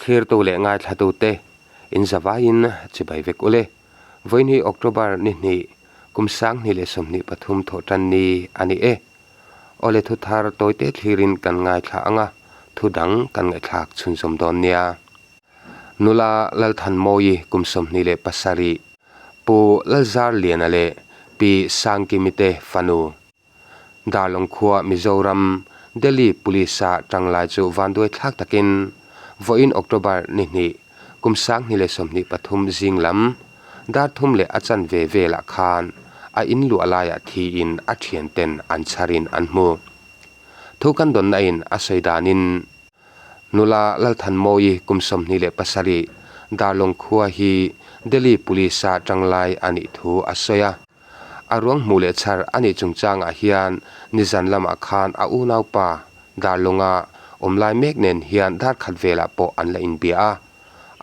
Thlirtu leh ngaithlatute in zavaiin chibai vek ule. Vawiin hi October ni hnih, kum 2023 thawh tan ni a ni e. Awle thu thar tawite thlirin kan ngaithla ang a, thu dang kan ngaihthlak chhunzawm dawn nia. Nula Lalthanmawii kum 27, Pu Lalzarliana leh Pi Sangkimi te fanu Darlawng khua Mizoram, Delhi Police-a tanglai chu vanduai thlak takin vawiin October ni hnih, kum 2023 zing lam dar thum leh a chanve velah khan a in luah laiah thiin a thianten an chharin an hmu. Thu kan dawnna in a sawi danin nula Lalthanmawii kum 27 Darlawng khua hi Delhi Police-a tanglai a nih thu a sawi a. A ruang hmuh leh chhar a nih chungchangah hian nizan lamah khan a unaupa Darlawnga awm lai mek nen hian dar khat velah pawh an la inbia a.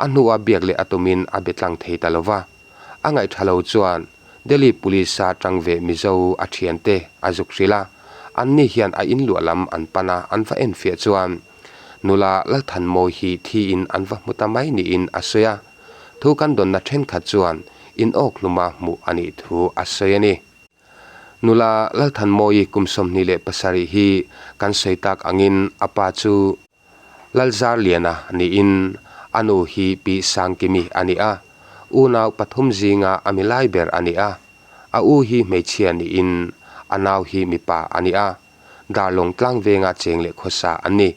A hnua biak leh a tumin a be tlang thei ta lova. A ngaihtha lo chuan Delhi Police-a tang ve Mizo a thiante a zuk hrilh a, anni hian a inluah lam an pan a, an va enfiah chuan nula Lalthanmawi hi thiin an va hmu ta mai niin a sawi a. Thu kan dawnna thenkhat chuan in awk hluma hmuh a nih thu a sawi a ni. Nula Lalthanmawii kum 27 hi kan sawi tak angin a pa chu Lalzarliana niin a nu hi Pi Sangkimi a ni a, unau pathum zinga a mi lai ber a ni a. A u hi hmeichhia niin a nau hi mipa a ni a, Darlawng tlangvenga cheng leh khawsa an ni.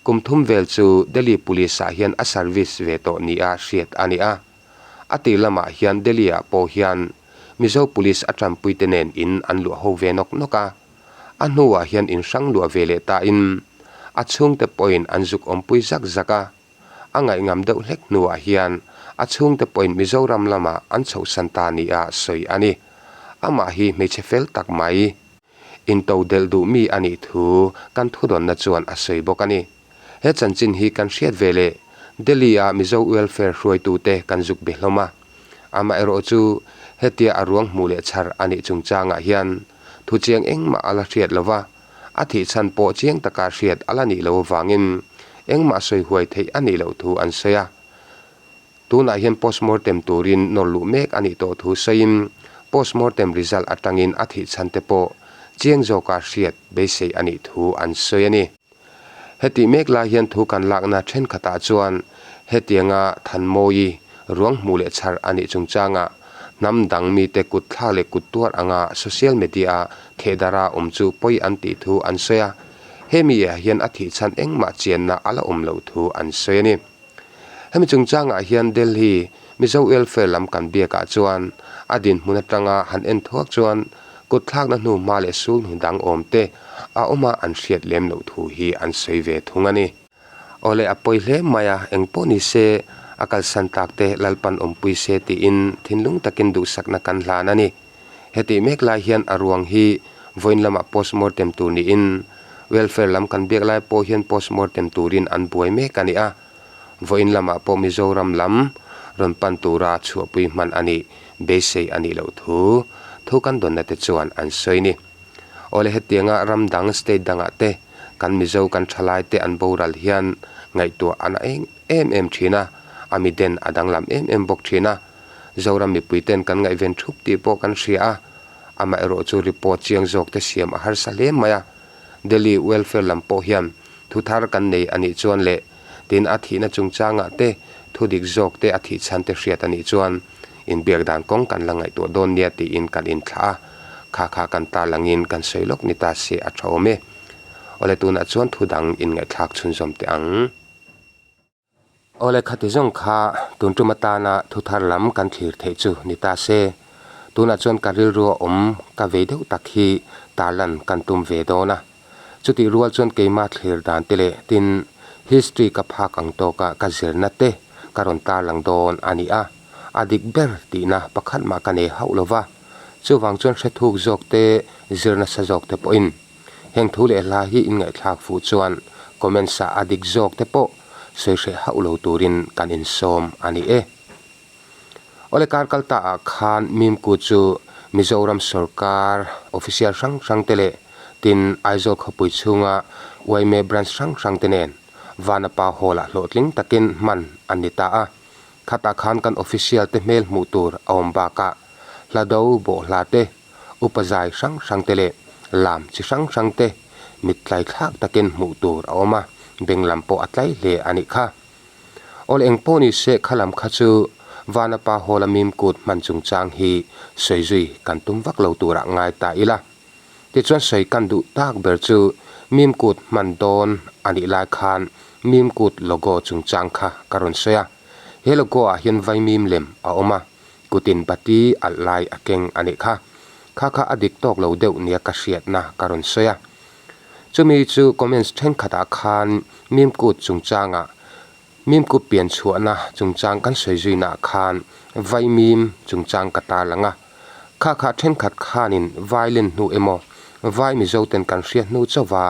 Kum thum vel chu Delhi Police-ah hian a service ve tawh nia hriat a ni a. A tir lamah hian Delhi-ah pawh hian Mizo Police a tanpuite nen in an luah ho ve nawk nawk a. A hnuah hian in hrang luah ve leh tain a chhungte pawhin an zuk awmpui zak zak a. A ngaihngam deuh hlek hnuah hian a chhungte pawhin Mizoram lamah an chhohsan ta nia sawi a ni. Amah hi hmeichhe fel tak mai. Into delh duh mi a nih thu kan thudawnna chuan a sawi bawk a ni. He chanchin hi kan hriat ve leh Delhi-a Mizo Welfare hruaitute kan zuk be hlawm a. Amaherawh chu hetia a ruang hmuh leh chhar a nih chungchangah hian thu chiang engmah a la hriat lo va, a thih chhan pawh chiang taka hriat a la nih loh avangin engmah sawi huai theih a nih loh thu an sawi a. Tunah hian postmortem turin nawr luh mek a nih tawh thu sawiin postmortem result atangin a thih chhan te pawh chiang zawka hriat beisei a nih thu an sawi a ni. Hetih mek lai hian thu kan lakna thenkhatah chuan hetianga Thanmawii ruang hmuh leh chhar a nih chungchangah hnam dang mite kut thlak leh kut tuar anga social media-a thehdara awm chu pawi an tih thu an sawi a, hemi ah hian a thih chhan engmah chianna a la awm loh thu an sawi a ni. Hemi chungchangah hian Delhi Mizo Welfare lam kan biakah chuan a dinhmun atanga han en thuak chuan kut thlakna hnu hma leh sul hnu dang awm te a awm a an hriat lem loh thu hi an sawi ve thung a ni. Awle a pawi hle mai a, eng pawh ni se a kalsan tak te Lalpan awmpui se tiin thinlung takin duhsakna kan hlan a ni. Hetih mek lai hian a ruang hi vawiin lamah postmortem tur niin welfare lam kan biak lai pawh hian postmortem turin an buai mek a ni a. Vawiin lamah pawh Mizoram lam rawn pan tura chhuahpui hman a nih beisei a nih loh thu thu kan dawnna te chuan an sawi ni. Awle hetianga ram dang state dangah te kan Mizo kan thalai te an boral hian ngaihtuah a na eng em em thin a, a miden a danglam em em bawk thin a. Zoram mipui ten kan ngaihven thup tih pawh kan hria a, amaherawh chu report chiang zawk te siam a harsa hle mai a. Delhi welfare lam pawh hian thu thar kan nei a nih chuan leh tin a thihna chungchangah te thu dik zawk te a thih chhan te hriat a nih chuan inbiak dan kawng kan la ngaihtuah dawn nia tiin kan inthlah a, kha kha kan tarlangin kan sawi lawk ni ta se a tha awm e. Awle tunah chuan thu dang inngaihthlak chhunzawm teh ang. Awle khati zawng kha tun tum atana thu thar lam kan thlir theih chu ni ta se. Tunah chuan ka rilrua awm ka vei deuh tak hi tarlan kan tum ve dawn a. Chutih rual chuan keima thlir dan te leh tin history ka phak ang tawka ka zirna te ka rawn tarlang dawn a ni a. A dik ber tihna pakhat mah ka nei hauh lo va. Chuvang chuan hrethuk zawk te zir nasa zawk te pawhin Heng thu leh hla hi inngaihthlak fuh chuan comments ah a dik zawk te pawh sawi hreh hauh lo turin kan insawm a ni e. Awle kar kal ta ah khan Mimku chu Mizoram sawrkar official hrang hrang te leh tin Aizawl khawpui chhunga yma branch hrang hrang te nen. Vanapa Hall-ah hlawhtling takin hman a ni ta a. Khatah khan kan official te hmel hmuh tur a awm bakah hla do bawhhla te, upa zai hrang hrang te leh lam chi hrang hrang te mit tlai thlak takin hmuh tur a awm a, beng lam pawh a tlai hle a nih kha. Awl eng pawh ni se kha lam kha chu Vanapa Hall-a mim kut hman chungchang hi sawi zui kan tum vak lo turah ngai ta ila. Tichuan sawi kan duh tak ber chu mim kut hman dawn a nih lai khan mim kut logo chungchang kha ka rawn sawi a. He logo ah hian vaimim lem a awm a, kutin bati alh lai a keng a nih kha. Kha kha a dik tawk lo deuh nia ka hriatna ka rawn sawi a. Chumi chu comments thenkhatah khan mim kut chungchangah Mimkup pian chhuahna chungchang kan sawi zuinaah khan vaimim chungchang ka tarlang a. Kha kha thenkhat khanin vai len hnu emaw, vai Mizoten kan hriat hnu chauha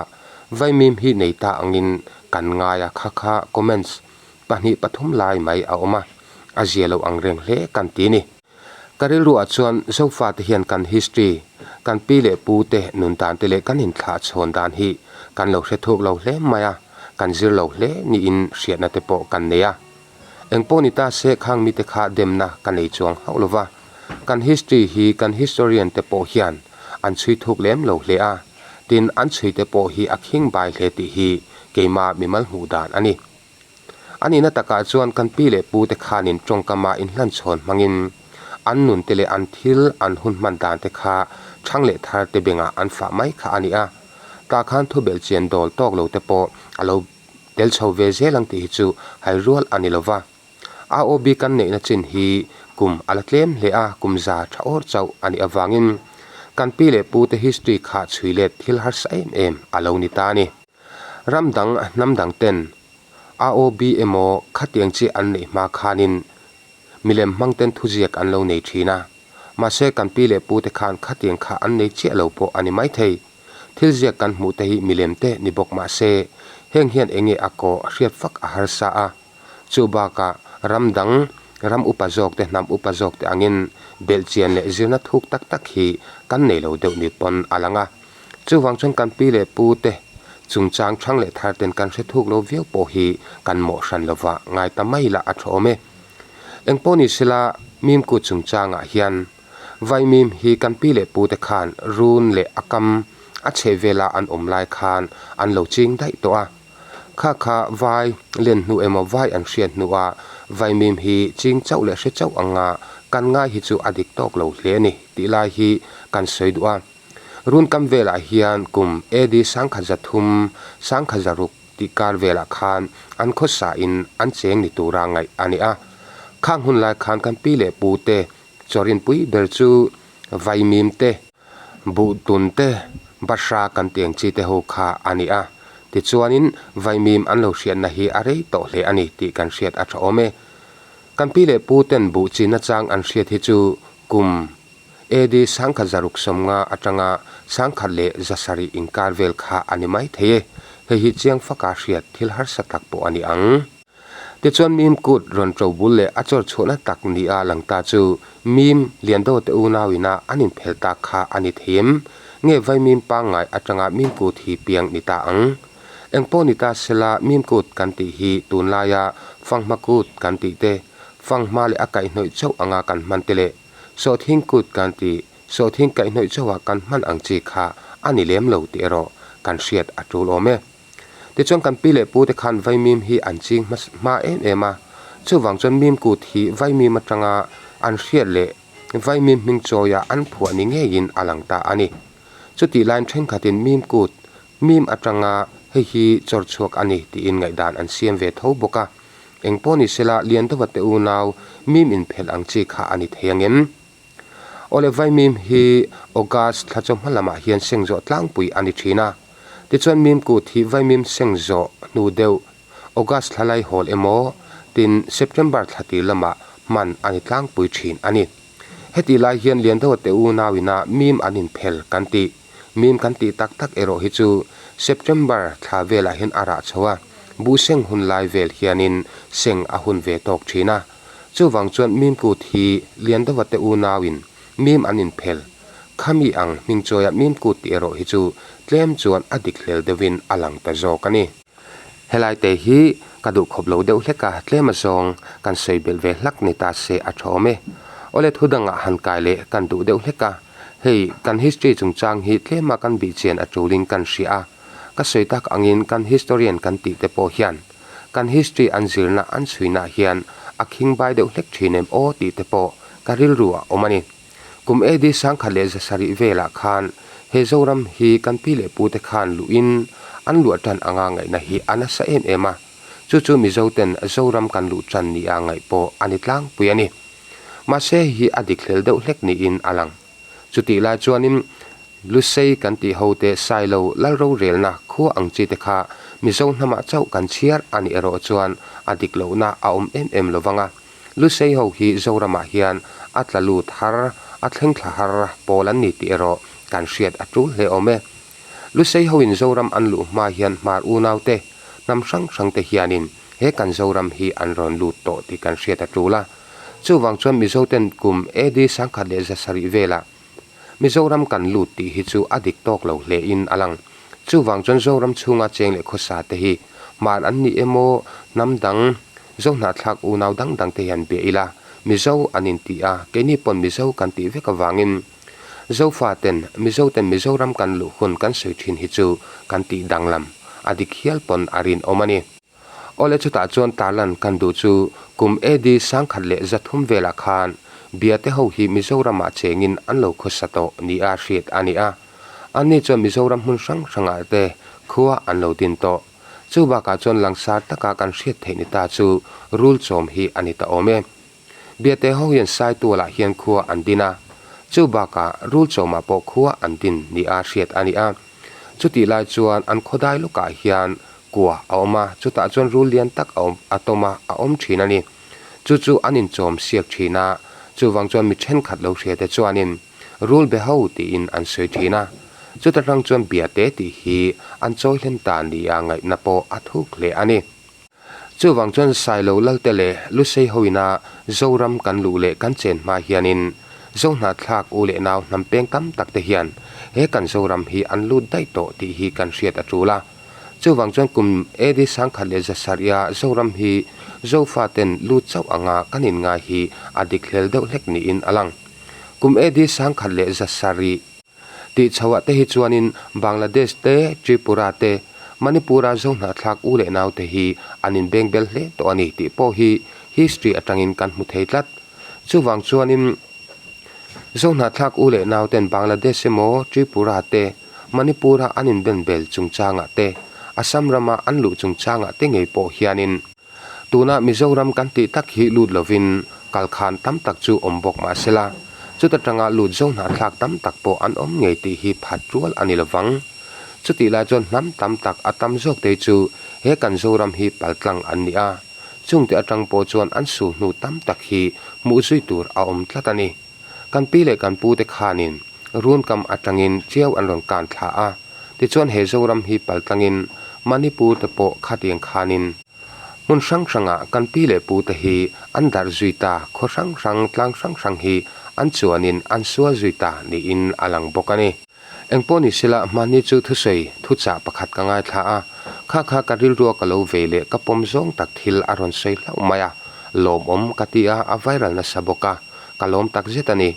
vaimim hi nei ta angin kan ngai a, kha kha comments pahnih pathum lai mai a awm a, a zia lo ang reng hle kan ti ni. Ka rilruah chuan Zofate hian kan history, kan pi leh pu te nun dan te leh kan inthlah chhawn dan hi kan lo hre thuk lo hle mai a, kan zir lo hle niin hriatna te pawh kan nei a. Engpawh ni ta se khang mite kha demna ka nei chuang hauh lo va, kan history hi kan historian te pawh hian an chhui thuk lem lo hle a, tin an chhui te pawh hi a khing bai hle tih hi keima mimal hmuh dan a ni. A nihna takah chuan kan pi leh pute khanin tawngkama inhlanchhawn hmangin an nunte leh an thil an hun hman dante kha thang leh tharte bengah an fah mai kha a ni a. Tah khan thubelh chian dawl tawk lo te pawh a lo tel chho ve zel ang tih hi chu hai rual a ni lo va. AOB kan neihna chin hi kum a la tlem hle a, kum za tha awr chauh a nih avangin kan pi leh pute history kha chhui let thil harsa em em a lo ni ta a ni. Ram dang hnam dang ten AOB emaw khatiang chi an neih hma khanin milem hmang ten thuziak an lo nei thin a, mahse kan pi leh pu te khan khatiang kha an nei chiah lo pawh a ni maithei. Thil ziak kan hmuh te hi milem te ni bawk mahse heng hian enge a kawh hriat fak a harsa a, chu bakah ram dang ram upa zawk te hnam upa zawk te angin belhchian leh zirna thuk tak tak hi kan nei lo deuh ni pawn a lang a. Chuvang chuan kan pi leh pu te chungchang thang leh thar ten kan hre thuk lo viau pawh hi kan mawh hran lova ngai ta mai lah a tha awm e. Engpawh ni sela Mimku chungchangah hian Vaimim hi kan pi leh pu te khan run leh a kam a chheh vela an awm lai khan an lo ching daih tawh a. Kha kha vai len hnu emaw vai an hriat hnuah Vaimim hi ching chauh leh hre chauh anga kan ngai hi chu a dik tawk lo hle a ni tih lai hi kan sawi duh a. Runkam velah hian kum AD 1300, 1600 tih kar velah khan an khawsain an cheng ni tura ngaih a ni a. Khang hun lai khan kan pi leh pu te chawrinpui ber chu vaimim te, buhtun te, bahra kan tih ang chi te ho kha a ni a. Tichuanin vaimim an lo hriatna hi a rei tawh hle a ni tih kan hriat a tha awm e. Kan pi leh pu ten buh chi nachang an hriat hi chu kum AD 1160 atanga 1107 inkar vel kha a ni mai thei e. Hei hi chiang faka hriat thil harsa tak pawh a ni ang. Tichuan Mim kut rawn ṭo bul leh a chawr chhuahna tak nia lang ta chu Mim Liando te unau ina an inphel tak kha a ni thei em? Nge vai Mim pangngai atanga Mim kut hi piang ni ta ang? Engpawh ni ta sela Mim kut kan tih hi tunlaia fanghma kut kan tih te, fanghma leh a kaihhnawih chauh anga kan hman te leh Sawhthing kut kan tih, sawhthing kaihhnawih chauha kan hman ang chi kha a ni lem lo tih erawh kan hriat a tul awm e. Tichuan kan pi leh pu te khan vaimim hi an ching hma em em a, chuvang chuan mim kut hi vaimim atanga an hriat leh vaimim hming chawia an phuah ni ngeiin a lang ta a ni. Chutih laiin thenkhatin mim kut, mim atanga hei hi chawr chhuak a ni tiin ngaihdan an siam ve tho bawk a. Engpawh ni sela Liandova te unau mim inphelh ang chi kha a ni thei ang em? Awle Vaimim hi August thla chawhma lamah hian seng zawh tlangpui a ni thin a. Tichuan mim kut hi Vaimim seng zawh hnu deuh August thla lai hawl emaw tin September thla tir lamah hman a ni tlangpui thin a ni. Hetih lai hian Liandova te unau ina mim an inphel kan tih. Mim kan tih tak tak erawh hi chu September thla velah hian a rah chho a, buh seng hun lai vel hianin seng a hun ve tawk thin a. Chuvang chuan mim kut hi Liandova te unauin mim an inphel. Khami ang hming chawia mim kut tih erawh hi chu tlem chuan a dik hlel deuhin a lang ta zawk a ni. Helai te hi ka duh khawp lo deuh hlek a, tlem azawng kan sawi belh ve hlak ni ta se a tha awm e. Awle thu dangah han kai leh kan duh deuh hlek a, hei kan history chungchang hi tlema kan bih chian a tulin kan hria a, ka sawi tak angin kan historian kan tih te pawh hian kan history an zirna an chhuinah hian a khingbai deuh hlek thin em aw tih te pawh ka rilru ah awm a ni. Kum AD 1100 velah khan he Zoram hi kan pi leh pute khan luhin an luah tan anga ngaihna hi a nasa em em a, chu chu Mizoten Zoram kan luh tan nia ngaih pawh a ni tlangpui a ni. Mahse hei hi a dik hlel deuh hlek niin a lang. Chutih lai chuanin Lusei kan tih hote Sailo Lalrorelna khua ang chi te kha Mizo hnamah chauh kan chhiar a nih erawh chuan a dik lohna a awm em em lovang a. Lusei ho hi Zoramah hian a tla lut har, a thleng thla har pawl an ni tih erawh kan hriat a tul hle awm e. Lusei hoin Zoram an luh hma hian hmar unaute, hnam hrang hrangte hianin he kan Zoram hi an rawn lut tawh tih kan hriat a tul a. Chuvang chuan Mizoten kum AD 1100 velah Mizoram kan lut tih hi chu a dik tawk lo hle in a lang. Chuvang chuan Zoram chhunga cheng leh khawsa te hi hmar an ni emaw hnam dang Zohnahthlak unau dang dang te hian bia ila Mizo an inti a, keini pawn Mizo kan tih vek avangin Zofa ten Mizo ten Mizoram kan luh hun kan sawi thin hi chu kan tih danglam a dik hial pawn a rinawm a ni. Awle chutah chuan tarlan kan duh chu kum AD 1300 velah khan Biate ho hi Mizoramah chengin an lo khawsa tawh nia hriat a ni a. Anni chuan Mizoram hmun hrang hrangah te khua an lo din tawh. Chu bakah chuan langsar taka kan hriat theih ni ta chu rul chawm hi a ni ta awm e. Biate ho hian Saitualah hian khua an din a, chu bakah Rulchawmah pawh khua an din nia hriat a ni a. Chutih lai chuan an khawdai lawkah hian kua a awm a, chutah chuan rul lian tak a awm a tawm a, a awm thin a ni. Chu chu an inchawm siak thin a, chuvang chuan mi thenkhat lo hriate chuanin Rul be ho tiin an sawi thin a. Chuta tang chuan Biate tih hi an chawi hlen ta nia ngaihna pawh a thuk hle a ni. Chuvang chuan Sailo Lalte leh Lusei hoina Zoram kan luh leh kan chen hma hianin Zohnahthlak u leh nau hnam peng tam tak te hian he kan Zoram hi an lut daih tawh tih hi kan hriat a tul a. Chuvang chuan kum AD 1100 a Zoram hi Zofa ten lut chauh anga kan inngai hi a dik hlel deuh hlek niin a lang. Kum AD 1100. Tih chhoah te hi chuanin Bangladesh te, Tripura te, Manipur-a Zohnahthlak u leh naute hi an inbeng bel hle tawh a ni tih pawh hi history atangin kan hmu thei tlat. Chuvang chuanin Zohnahthlak u leh nauten Bangladesh emaw, Tripura te, Manipur-a an inben bel chungchangah te, Assam rama an luh chungchangah te ngei pawh hianin, Tuna Mizoram kan tih tak hi lut lovin kalkhan tam tak chu awm bawk mah sela, chuta tanga lut zo hnahthlak tam tak pawh an awm ngei tih hi phat rual a ni lovang. Chutih lai chuan hnam tam tak a tam zawk te chu he kan Zoram hi paltlang an ni a, chungte atang pawh chuan an sul hnu tam tak hi hmuh zui tur a awm tlat a ni. Kan pi leh kan pute khanin Runkam atangin Tiau an rawn kan thla a, tichuan he Zoram hi paltlangin Manipur te pawh khatiang khanin hmun hrang hrangah kan pi leh pute hi an darh zui ta, khaw hrang hrang, tlang hrang hrang hi an chuanin an sual zui ta niin a lang bawk a ni. Engpawh ni sela hmanni chu thusawi thuchah pakhat ka ngaithla a, kha kha ka rilrua ka lo vei leh ka pawm zawng tak thil a rawn sawi hlauh mai a, lawmawm ka ti a, a viral nasa bawk a, ka lawm tak zet a ni.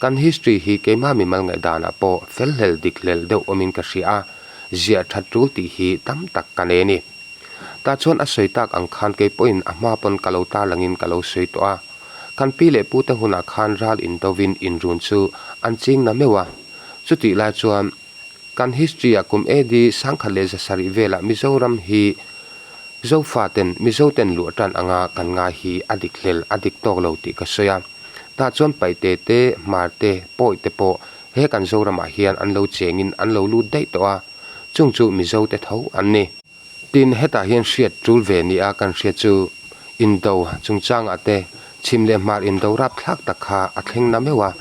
Kan history hi keimah mimal ngaihdanah pawh felhlel dikhlel deuh awmin ka hria a, ziah that tul tih hi tam tak ka nei a ni. Tah chuan a sawi tak ang khan kei pawhin a hma pawn ka lo tarlangin ka lo sawi tawh a. Kan pi leh pute hunah khan ral indovin inrun chu an ching na meuh a. Chutih lai chuan kan history-ah kum AD 1100 velah Mizoram hi Zofaten Mizoten luah tan anga kan ngai hi a dik hlel a dik tawk lo tih ka sawi a. Tah chuan Paite te, Hmar te, Pawi te pawh he kan Zoramah hian an lo chengin an lo lut daih tawh a. Chung chu Mizote tho an ni. Tin, hetah hian hriat tul ve nia kan hriat chu indo chungchangah te chhim leh hmar indo rapthlak tak kha a thleng na meuh a.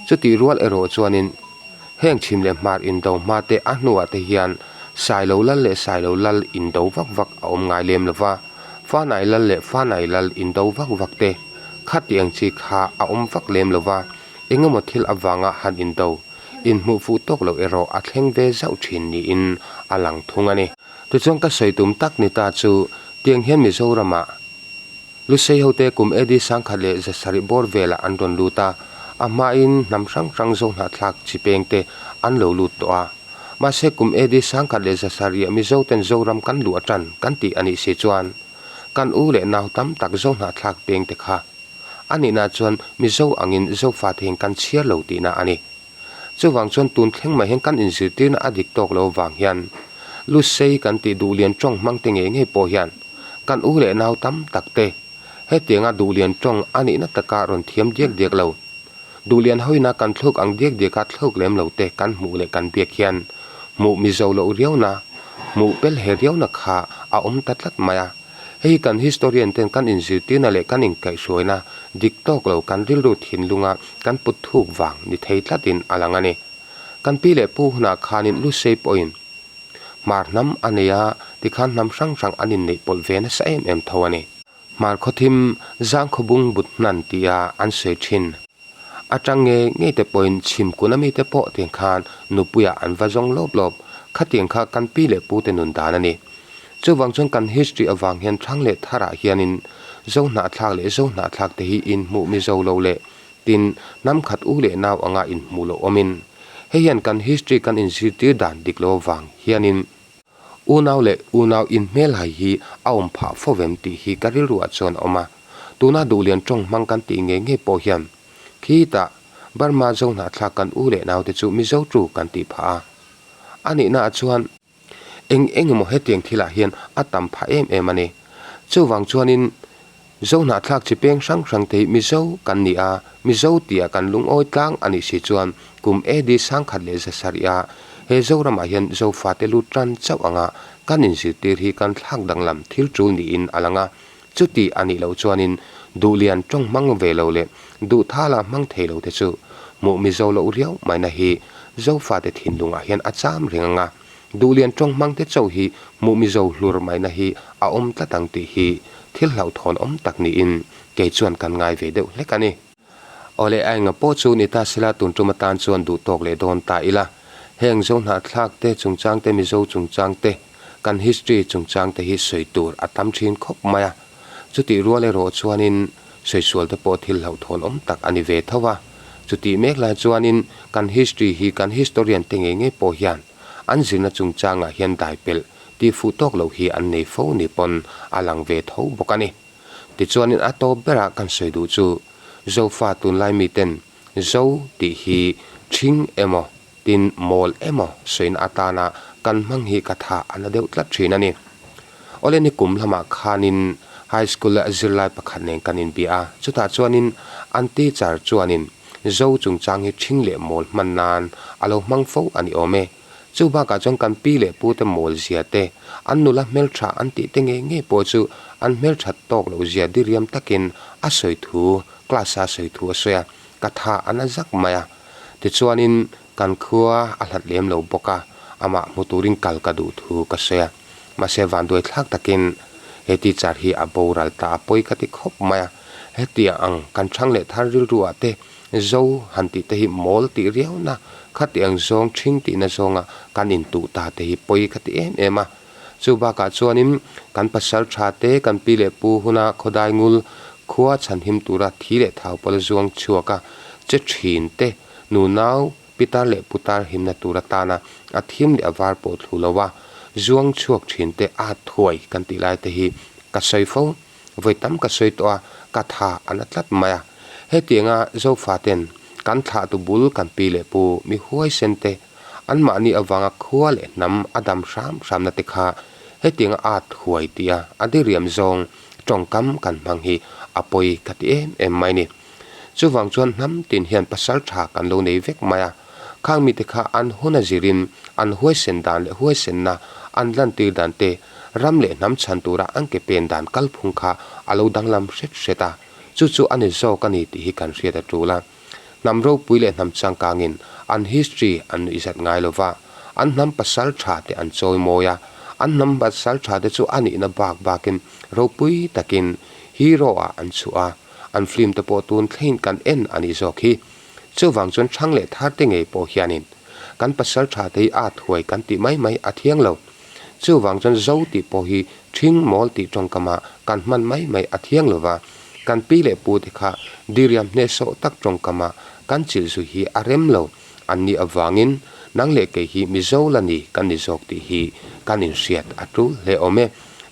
Chutih rual erawh chuanin heng chhim leh hmar indo hma te a hnuah te hian Sailo lal leh Sailo lal indo vak vak a awm ngai lem lova, Fanai lal leh Fanai lal indo vak vak te khatiang chi kha a awm vak lem lova, engemaw thil avanga han indo. Inhmuh fuh tawk loh erawh a thleng ve zauh thin niin a lang thung a ni. Tichuan ka sawi tum tak ni ta chu tiang hian Mizoramah Lusei hote kum AD 1700 bawr velah an rawn lut a, a hmain hnam hrang hrang Zohnahthlak chi pengte an lo lut tawh a. Mahse kum AD 1700 Mizoten Zoram kan luh atan kan tih a nih si chuan kan u leh nau tam tak Zohnahthlak pengte kha a nihna chuan Mizo angin Zofate hian kan chhiar lo tihna a ni. Chuvang chuan tun thleng mai hian kan inzirtirna a dik tawk lo vang hian Lusei kan tih duhlian tawng hmang te ngei ngei pawh hian kan u leh nau tam tak te hetianga duhlian tawng a nihna taka rawn thiam diak diak lo, duhlian hawina kan thluk ang diak diaka thluk lem lo te kan hmuh leh kan biak hian hmuh mizo loh riauna, hmuh pel he riauna kha a awm ta tlat mai a. Hei hi kan historian ten kan inzirtirna leh kan inkaihhruaina dik tawk lo kan rilru thinlunga kan put thuk vang ni thei tlatin a lang a ni. Kan pi leh pu hunah khanin Lusei pawhin Hmar hnam a nei a, tikhan hnam hrang hrang an inneih pawlh ve nasa em em tho a ni. Hmar khawthim Zangkhawbung but hnan tia an sawi thin. Atang ngei ngei te pawhin chhim kun ami te pawh tiang khan nupuiah an va zawng lawp lawp. Khatiang kha kan pi leh pu te nun dan a ni. Chuvang chuan kan history avang hian thlang leh tharah hianin Zo hnahthlak leh Zo hnahthlak te hi inhmuh mizo lo leh tin hnam khat u leh nau anga inhmuh loh awmin hei hian kan history kan inzirtir dan dik lo avang hianin Unau leh unau inhmelhai hi a awm phah fo vem tih hi ka rilruah chuan a awm a. Tuna duhlian tawng hmang kan tih ngei ngei pawh hian khitah Burma Zohnahthlak kan u leh naute chu Mizo tu kan tih phah a. A nihnaah chuan eng eng emaw hetiang thilah hian a tam phah em em a ni. Chuvang chuanin Zohnahthlak chi peng hrang hrang te hi Mizo kan ni a, Mizo tia kan lungawi tlang a nih si chuan kum AD 1700 a he Zoramah hian Zofate lut tan chauh anga kan inzirtir hi kan thlak danglam thil tul niin a lang a, chuti a nih loh chuanin duhlian tawng hmang ve lo leh duhthala hmang thei lo te chu hmuh Mizo loh riau maina hi Zofate thinlungah hian a cham reng anga. Duhlian tawng hmangte chauh hi hmuh mizo hlur maina hi a awm tlat ang tih hi thil hlauhthawn awm tak niin kei chuan kan ngai ve deuh hlek a ni. Awle a enga pawh chu ni ta sela tun tum atan chuan duh tawk leh dawn ta ila. Heng Zohnahthlak te chungchang te Mizo chungchang te kan history chungchang te hi sawi tur a tam thin khawp mai a. Chutih rual erawh chuanin sawi sual te pawh thil hlauhthawn awm tak a ni ve tho a. Chutih mek lai chuanin kan history hi kan historian te ngei ngei pawh hian an zirna chungchangah hian dai pelh tih fuh tawk loh hi an nei fo ni pawn a lang ve tho bawk a ni. Tichuanin a tawp berah kan sawi duh chu Zofa tunlai miten Zo tih hi ṭhing emaw tin mawl emaw sawina atana kan hmang hi ka tha a na deuh tlat ṭhin a ni. Awle ni kum lamah khanin High School a zirlai pakhat nen kan inbia a, chutah chuanin an teacher chuanin Zo chungchang hi ṭhing leh mawl hman nan a lo hmang fo a ni awm e. Chu bakah chuan kan pi leh pute mawl zia te, an nula hmelṭha an tih te ngei ngei pawh chu an hmelṭhat tawk loh zia diriam takin a sawi thu, class-a sawi thu a sawi a, ka tha a na zak mai a. Tichuanin kan khua a hlat lem lo bawk a, amah hmu turin kal ka duh thu ka sawi a. Mahse vanduai thlak takin he teacher hi a boral ta a pawi ka ti khawp mai a. Hetiang ang kan thang leh thar rilru ah te Zo han tih te hi mawl tih riau na, khatiang zawng ṭhing tihna zawnga kan intuh ta te hi pawi ka ti em em a. Chu bakah chuanin kan pasal tha te kan pi leh pu huna khawdai ngul khua chhanhim tura thi leh thau pawla zuang chhuak a che thin te nunau pitar leh putar himna tur atana a thim leh a var pawh thlu lo a zuang chhuak thin te at thuai kan tih lai te hi ka sawi fo. Vawi tam ka sawi tawh a, ka tha a na tlat mai a. Hetianga Zofaten kan thlahtu bul kan pi leh pu mi huaisen te anmahni avanga khua leh hnam a dam hram hramna te kha hetianga at huai tia a diriam zawng tawngkam kan hmang hi a pawi ka ti em em mai ni. Chuvang chuan hnam tin hian pasal tha kan lo nei vek mai a, khang mite kha an hun a zirin an huaisen dan leh huaisenna an lantir dan te, ram leh hnam chhan tura an ke pen dan kalphung kha a lo danglam hret hret a, chu chu a ni zawk a ni tih hi kan hriat a tul a. Hnam ropui leh hnam changkangin an history an nuihzat ngai lo va, an hnam pasal tha te an chawi mawi a, an hnam pasal tha te chu a nihna bak bakin ropui takin hero ah an chhuah a, an film te pawh tun thlengin kan en a nih zawk hi. Chuvang chuan hrang leh thar te ngei pawh hianin kan pasal tha te hi at huai kan tih mai mai a thiang lo. Chuvang chuan zo tih pawh hi ṭhing mawl tih ṭawngkama kan hman mai mai a thiang lo va, kan pi leh pu te kha diriam hnehsawh tak ṭawngkama kan chilh zui hi a rem lo. An nih avangin nang leh kei hi Mizo la ni kan ni zawk tih hi kan inhriat a tul hle awm e.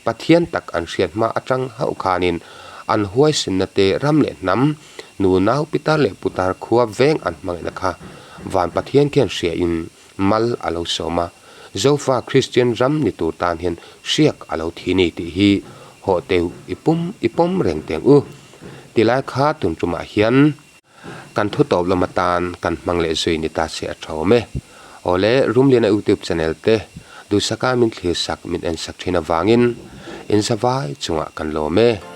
Pathian tak an hriat hma atang hauh khanin an huaisenna te ram leh hnam, nu nau pitar leh putar khua veng an hmangaihna kha van Pathian khian hriain mal a lo sawm a, Zofa Kristian ram ni tur tan hian hriak a lo thi ni tih hi hawh teu i pum i pawm reng teng u. Tilai kha tun tumah hian Kan thu tawp lam atan kan hmang leh zui ni ta se a tha awm e. Awle, Rumliana YouTube channel te duhsaka min thlir sak min en sak thin avangin in zavai chungah kan lawm e.